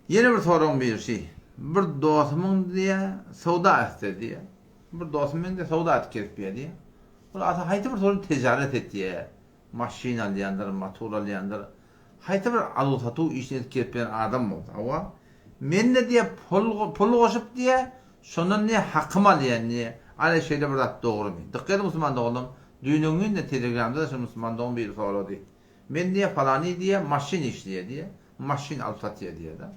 Ýene bir soragyň biri şi, bir dostumyň diýýä, söwda etse diýýä. Bir dostum meň diýýä, söwda edip gezip ýör diýýä. Ol asa haýsy bir söwda tijaret etýä. Maşyn alýandyr, motor alýandyr. Haýsy bir aluw-satuw işini edip gezip ýören adam bolsa, hawa. Men-de diýýä, pul pul goşup diýýä, şondan diýýä hakym alýan diýýä. Ana şeýle bir zat dogrumy? Dykgat ediň musulman doganlarym, düýn-öňňin-de telegramda-da şol musulman dogan biri sorady. Men diýýä falany diýýä maşyn işleýä diýýä. Maşyn alyp satýa diýýä-de.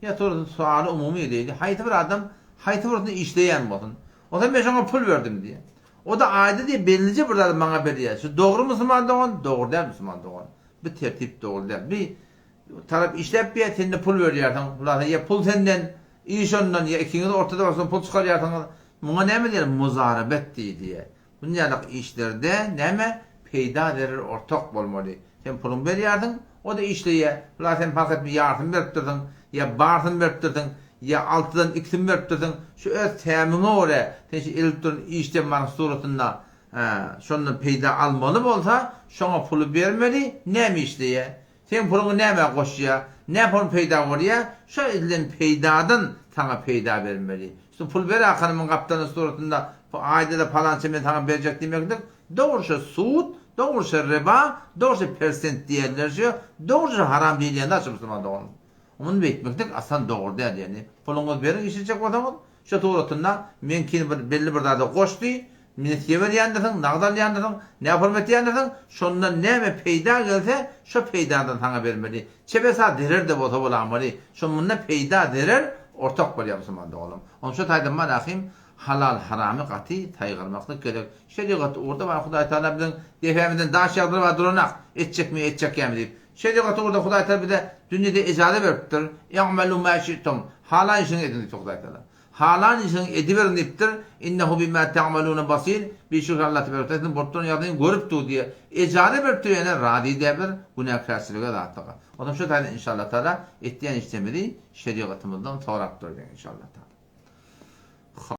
Ýa sorasyny sualy umumy edeýli. Haýsy bir adam haýsy birisini işleýän bolsun. Onsoň men şoňa pul berdim diýýä. O-da aýda diýýä bellije bir zady maňa berýä. Şu dogry musulman dogan, dogry däl musulman dogan. Bu tertip dogry däl. Bir tarap işläp berýä, sen-de pul berýärsiň. Hulasa ýa pul senden, iş ondan, ýa ikiňiz ortada bolsaň pul çykarýarsyňyz. Muňa näme diýýär? Muzarabet diýilýär. Dünýälik işlerde näme peýda-zerer ortak bolmaly. Sen puluňy berýärsiň, o-da işleýär. Pula sen parh etme ýarsyny beripdirsiň, ýa barysyny beripdirsiň, ýa altydan ikisini beripdirsiň. Şu öz tämiňe görä, sen şu edilip duran işden baryn suratynda şondan peýda almaly bolsa, şoňa puly bermeli, näme işleýär? Seň puluňy nämä goşýa, nä puluň peýda bolýa, şo edilen peýdadan saňa peýda bermeli. Şu pul ber akanymyň gapdalyny suratynda bu aýda-da palança men saňa berjek diýmeklik dogry şo sud, dogry şo riba, dogry şo persent diýerler şo, dogry şo haram diýilýän zat şo musulman doganlar. Muny beýtmeklik aslan dogry däl ýagny puluňyzy beriň işletjek bolsaňyz şo suratynda meňkini bir belli bir zada goşdy Nesýe berýändirsiň, nagt alýandyrsyň, nähorm etýändirsiň, şondan näme peýda gelse, şo peýdadan saňa bermeli. Çebesa zerer-de bolsa bolamaly. Şo munda peýda, zerer ortak bolýar musulman doganlarym. Onuň şo taýdan bar ahym, halal-haramy gaty saýgarmaklyk gerek. Şerigat ugurda bar Hudaý Tagala biziň depämizden daş ýagdyryp a duranak, etjekmi, etjekkämi diýip. Şerigat ugurda Hudaý Tagala bize dünýede ejaza beripdir. I'malu ma şi'tum, halan işiňizi ediň diýipdir Hudaý Tagala. Halan işiňi ediberiň diýipdir, Innehu bima ta'maluna basir, Bişük Allah tebarek we teala siziň bolup duran ýagdaýyňy görüp dur diýýär. Ejaza berip dur ýöne razy däldir günäkärçilige zatlyga. Onsoň şu taýdan inşallah taala etýän işlerimizi şerigatymyzdan sorap durlyň inşallah taala.